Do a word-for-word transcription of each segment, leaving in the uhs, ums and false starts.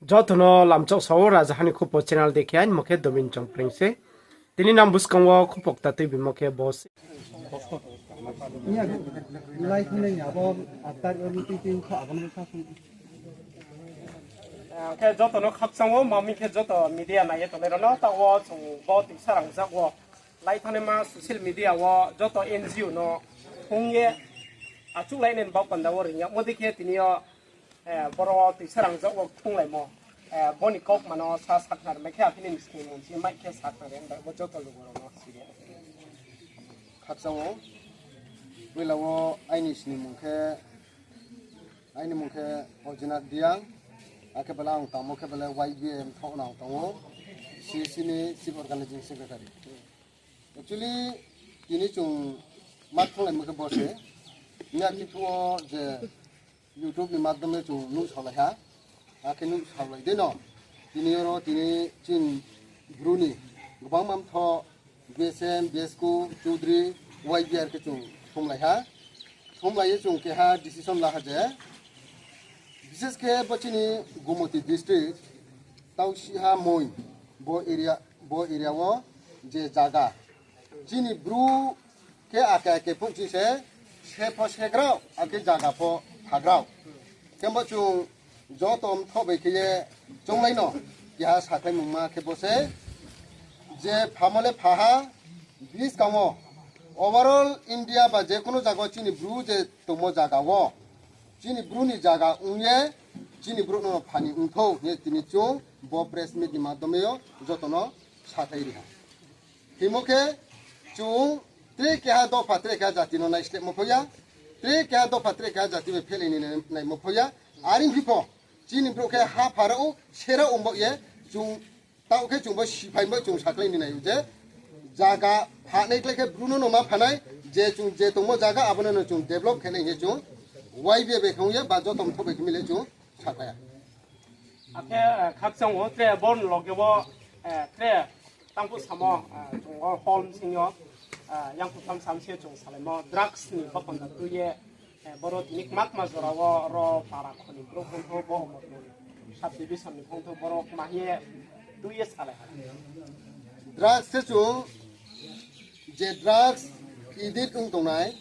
Joto no lamchok sao, Rajaha ni Khupo channel de khe, aini mo khe Dobin Chongpreng se. Tini nang buskang wo khupo kta tuibimo khe bo se. Khe joto no khakchang wo, mami khe joto media nai ye tongnai rao no, taoh wo chung bo tuisa rangjak wo lai thangnaima social media wo joto N G O no thung ye achouhlainai ni baoh panda wo ring yagmo dei khe tini yo, boro tuisa rangjak wo thunglaimo, bo ni kaukma no sa sakhnari mai khe, akhe nini snimung si mai khe sakhnari bai bo joto lugu rao no siri. Khakchang wo, poila wo aini snimung khe, aini mung khe Ojinath Reang, akhe bale ang tangmo khe bale Y B A mthoh no ang tang ou, C C ni Chief Organizing Secretary. Actually, tini chung ma thunglaimo khe bo se, miya khe thu wo je YouTube ni madhyome chung nuhsaolai ha, akhe nuhsaolai dei no, tini oro tini chini Bru ni gbangma mthoh B S M, B S K, Chaudhary, Y B R khe chung thumlai ha. Thumlai ye chung keha decision la ha je, bises khe bo chini Gomati district, Tausiha Moing, bo area, bo area wo je zaga, chini Bru khe ake ake phuh chi se, se pho se grao, akhe zaga pho pha grao. Khe bo chung joto mthoh bai khe ye chounglai no, keha sakhlaimungma khe bo se, je phamo le pha ha, buskang wo overall India ba je kuno zaga wo chini Bru je tongmo zaga wo, chini Bru ni zaga ong ye, chini Bru no pha ni ongthou hing ye tini chung bo press meet ni madhyome yo joto no sakhlai ri ha. Hingmo khe chung tre keha dopha tre keha jati no naislehmo pho ya, tre keha dopha tre keha jati bai phehlai ni naimo pho ya, are phi pho chini brouh khe ha pha rao, sera ong baoh ye, chung taoh khe chung bo siphai bai chung sakhlai ni nai ou je, zaga phanai klái khe Bru no no ma phanai, je chung je tongmo zaga abo no no chung develop khe nai hing ye chung Y B A bai khe ong ye ba joto mthoh bai khe mi le chung sakhlai ya. Akhe khakchang wo tre bo ni loge wo tre tangphuh samo chung o hall bsing yo yang kutham sam se chung salaimo drugs ni bakhonda tui ye boro tini kma kma jora wo ro para kho ni brouh phongthou bo Omorpur sub division ni phongthou boro kma hing ye tui ye salai ha. Drugs se chung je drugs addict ong tongnai,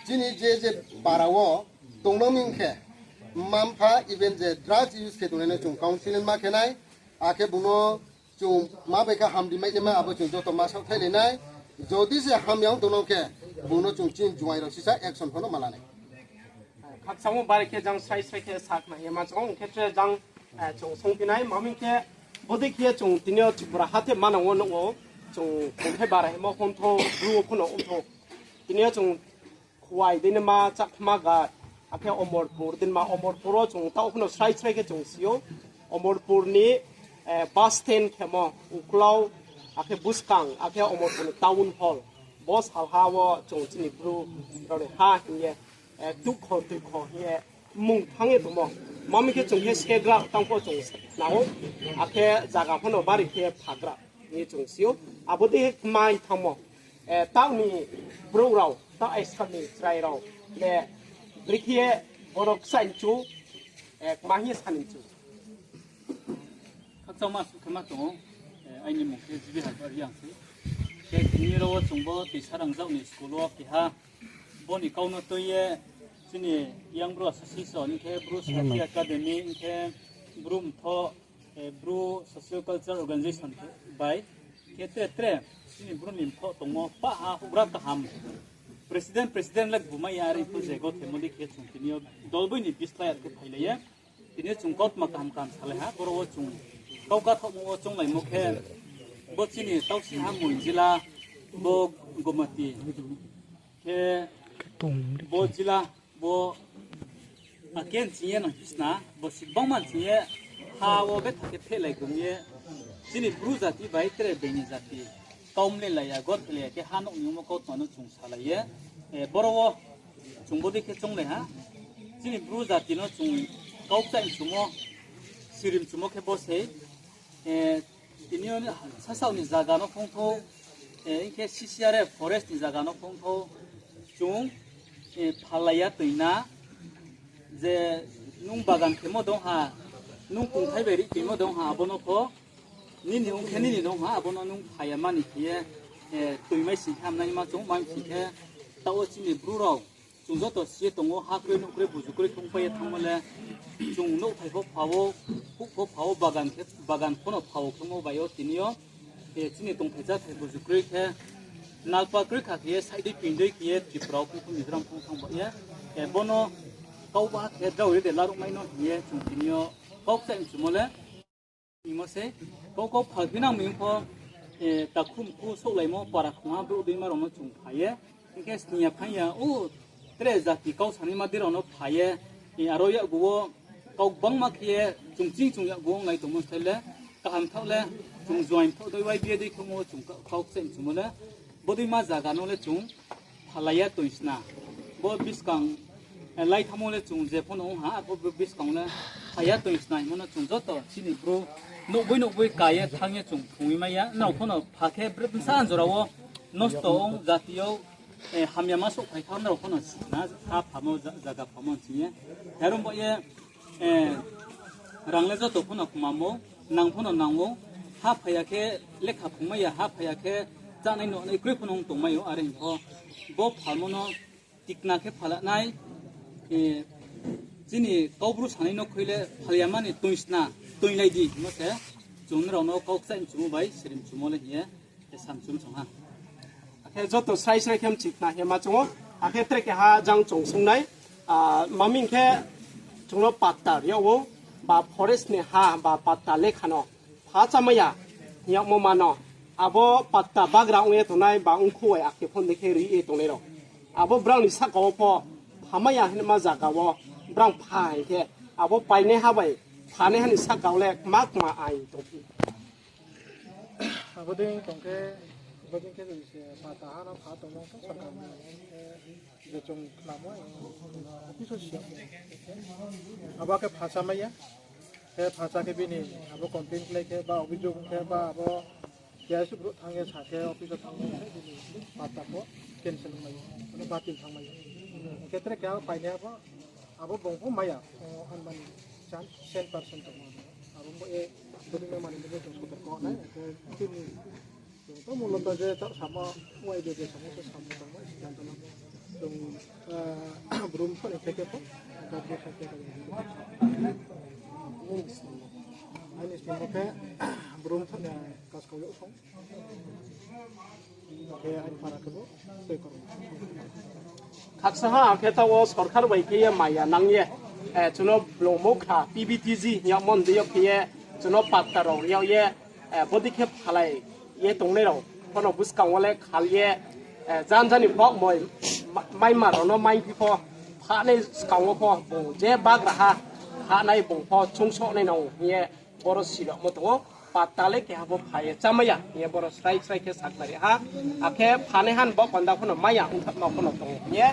chini je je para wo tongno ming khe, mma-mpha even je drugs use khe tongnai no chung counseling ma khe nai, akhe bung no chung ma bai khe hamri mai naima abo chung joto ma saohthailai nai. Jodi se hamya ong tongno khe, bung no chung chini juaing rao sisa action pho no ma la nai. Khakchangmo bari khe jang srai srai khe sakhnari ye ma chung ong khe tre jang chung songphi nai, ma hing khe bodei khe chung tini yo Tripura hathe manang wo nuh ou, chung kongthai bara himo phongthou, Bru wo pho no ongthou. Tini yo chung Khowai dei no ma Chakma ga, akhe Omorpur dei no ma Omorpur wo chung taoh pho no srai srai khe chung si ou. Omorpur ni bus stand khemo uklau, akhe buskang, akhe Omorpur ni town hall. Bo salha wo chung chini Bru rao ni ha hing ye, tukho tukho hing ye, mmung thanng ye tongmo. Ma mi khe chung khe segra tang pho chung nang ou, akhe zaga pho no bari khe phagra hing ye chung si ou. Abo dei khe kmai thanngmo. Taoh ni brouh rao, taoh askal ni chrai rao le brekhe ye boro kchaih mchu, kma hing ye sa ni mchu. Khakchangma suh khe ma tong ou, aini mmung khe G B Hazar Reang se. Khe tini ro wo chung bo Toisa Rangzag ni school wo keha bo ni kau no tui ye chini Young Bru Association hing khe Bru Sahitya Academy hing khe Bru Mthoh, Bru Socio Cultural Organization bai khe tre tre chini Bru ni mthoh tongmo pah ha houhgra kaham. President, president le bumai ya are pho je gothemo dei khe chung tini yo dolboi ni bislái ar khe phailai ye. Tini yo chung kautma kaham kaham salai ha, boro wo chung kau kathaohmo wo chounglaimo khe, bo chini Tausiha Moing jila, bo Gomati, khe bo jila, bo ake nching ye nang hisna, bo si gbangma nching ye ha wo betha khe phehlai kong ye, chini Bru jati bai tre being ni jati kau mlelai ya, gothelai ya khe ha nouh ni ongmo kautma no chung salai ye, boro wo chung bodei khe chounglai ha. Chini Bru jati no chung kau kchaih mchumo, siri mchumo khe bo sei, tini yo sasaoh ni zaga no phongthou, hing khe C C R F forest ni zaga no phongthou, chung phalai ya toina, je nung bagan khemo dong ha, Nung kongthai bai ri toimo dong ha, abo no pho nini ong khe nini dong ha, abo no nung phaya mani khe ye, eh, toimai sing khe hamnai ma chung, mai sing khe, taoh wo chini Bru rao, chung joto si ye tong ou, ha kroi, nouh kroi, buzu kroi, khe ongpai ye thanngmo le, chung nouhthai pho pha ou, huh pho pha ou, bagan khe, bagan pho no pha ou, khe ongmo bai yo tini yo, eh, chini tongthai cháthai buzu kroi khe, nalpa kroi kha khe ye, saih dei ping dei khe ye, Tripura wo phung pho Mizoram phung thanng ba ye, eh, bo no kau ba khe drao ri de laruh mai no hing ye, chung tini yo kau kchaih mchumo le, imo se, kau kau phalphi nang mi pho, eh, takhu mkhu souhlaimo para khongha brouh deima rao no chung phai ye, hing khe sning ya phaing ya, o, tre jati kau sanaima dei rao no phai ye, eh, aro yakgu wo kau gbangma khe ye, chung ching chung yakgu wo onglai tongmo slái le, kaham thaoh le, chung join thaoh dei Y B A dei khemo chung ka-, kau kchaih mchumo le, bodeima zaga no le chung phalai ya toing sna. Bo buskang, eh, lai thamo le chung je pho no ong ha, arpho bo buskang le phai ya toing sna hingmo no chung joto chini Bru nouhboi nouhboi ka ye thanng ye chung phrungwi mai ya. Nrao pho no pha khe bre bsa jora wo nosto ong jati yo, eh, hamya ma souhphai thanng nrao pho no sna ha phamo za-, zaga phamo ching ye. Yarom ba ye, eh, rang le joto pho no kmamo, nang pho no nang ou, ha phai ya khe lekha phrungmai ya, ha phai ya khe chánai nouhnai kroi pho no ong tongmai ou, are hing pho bo phalmo no tikna khe phalanai, eh, chini Kaubru sanai no khui le phalya mani toing sna, toinglai di hingmo se, chung nrao no kau kchaih mchumo bai, siri mchumo le hing ye, samchum chung ha. Akhe joto srai srai khe mchikna hema chung ou. Akhe tre keha jang chung sungnai, ah, maming khe chung no patta ri yag ou, ba forest ni ha, ba patta lekha no pha chámai ya hing yagmo ma no. Abo patta bagra ong ye tongnai ba ongkhu bai akhe phone dei khe ri ye tongnai rao. Abo brao ni sahka wo pho phamai ya hingma zaga wo brao pha hing khe, abo painaiha bai phanaiha ni sahka wo le kma kma ain tongphi. Abo dei tong khe, abo dei khe se pata ha no pha tongmo khe sorkar ni, eh, je chung khnamo, eh, office wo si ya. Abo khe pha chámai ya. Khe pha chá khe bini abo complaint khlai khe ba obhijog khe ba abo K S brouh thanng ye sa khe office wo thanng ye bini patta pho cancel ongmai ou, mane batil thanngmai ou. Khe tre khe abo painai abo, abo bung pho mai ya, o, anmani chance cent percent tongmo. Abo bo e, bodei no mani bo chung sotor ko nai, khe chini, chung to muloto je taoh samo, Y B A je samo se samo tongmo, siddhanto no. Chung, ah, Bru mthoh ni khe khe pho, aini sning bo khe Bru mthoh ni kaskau yag song. Khe aini para khe bo tei kor. Khaksa ha, akhe taoh wo sorkar bai khe ye maya nang ye, eh, chung no blongmo kha P V T G yagmo ni deing yo khe ye chung no patta rao ri yag ye, eh, bodei khe phalai ye tongnai rao pho no buskang wo le khal ye, eh, jan jani bak moi ma-, maima rao no maiphi pho, phanai skang wo pho bung je bagraha, phanai bung pho chungsoh nai nang hing ye, boro siramo tong ou, patta le keha pho phai ye chámai ya hing ye boro srai srai khe sakhnari ha. Akhe phanaiha ni bo panda pho no mai ya ongthama pho no tong ou hing ye,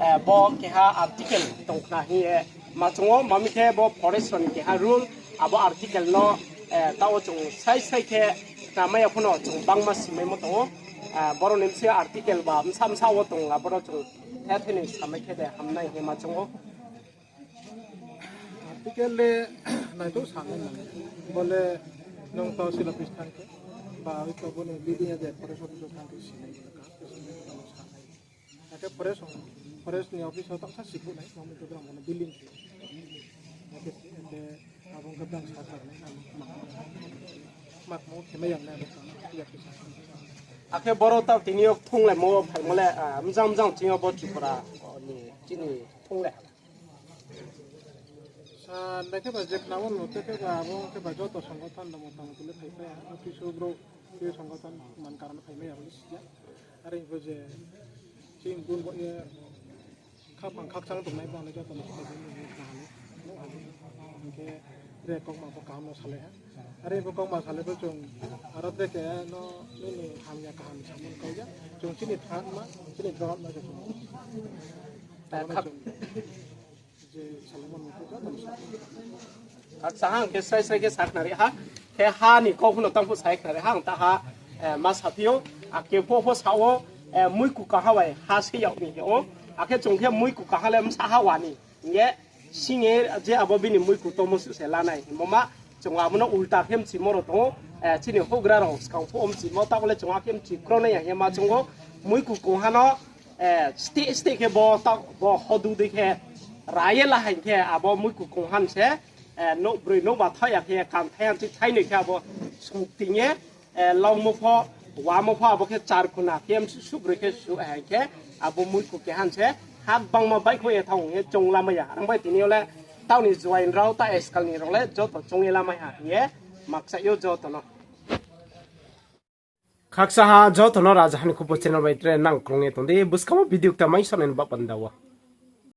eh, bo keha article tong khna hing ye ma chung ou, mami khe bo forest rao ni keha rule, abo article no, eh, taoh wo chung srai srai khe khnamai ya pho no chung bangma simaimo tong ou. Eh, boro ni bsing article ba bsa bsa wo tong, aboro chung the the ni samai khe de hamnai hing ye ma chung ou. Article le naithoh sanai nang. Bo le nung tahsil office thanng khe, ba oi to bo ni building ya je forest office wo thanng khe sinai, kaham khe sinai, kaham sanai. Akhe forest, forest ni office wo taohsa sikhouh nai, mami khe brang bo no building khe. Akhe, akhe abo khe brang sa kar nai, ma, ma, ma, khe mai yang nai, abo khe ya khe sa. Akhe boro taoh tini yo thunglaimo phaimo le, ah, mjang mjang chini yo bo Tripura, o, ni, chini thunglai. Sa, naikhe ba je khna wo no, te khe ba abo khe ba joto songothon no motamoti le phaipai ha. Kisu brouh, kisu songothon man karon phaimai ya bo le siya. Are pho je chini bun bo ye khaphang khakchang tongnai bo le joto no phaipai ni khna ha le, nuh ha le. Hing khe tre kokma pho kaham no salai ha. Are pho kokma salai pho chung aro tre khe no nini hamya kaham samung kau ya. Chung chini thanma, chini dohotma khe chung. Abo no chung je Solomon ni puja tong sa. Acha, ang khe srai srai khe sakhnari ha. Khe ha ni kau phuno tang phu sai khnari ha, ang ta ha, eh, ma saphi ou, akhe pho pho sa ou, eh, muiku kaha bai ha se yag ni hing ou. Akhe chung khe muiku kaha le bsa ha wani. Hing ye, Sing ye je abo bini muiku tongmo suh se lanai hingmo ma, chung abo no ulta khe mchimo rao tong ou. Chini houhgra rao skang phuh wo mchimo, taoh le chung akhe mchi kronai ya hing ye ma chung ou. Muiku kongha no steh steh khe bo taoh bo hodu dei khe ra ye la hai khe abo muiku kongha se nouh broi nouh ba thaoh ya khe ye kam thai ya chi thainoi khe abo sung ting ye laumo pho, wamo pho abo khe char khuna khe msuh suh broi khe suh hai khe abo muiku keha se ha gbangma baihkhouh ye thanng hing ye chung lamai ya. Are bai tini yo le taoh ni juaing rao ta eskal ni rao le joto chung ye lamai ha hing ye makchaih ou joto no. Khakcha ha joto no Rajaha ni Khupo channel bai tre nang krung ye tong di, buskang wo video kta mai sonai ni baoh panda wo.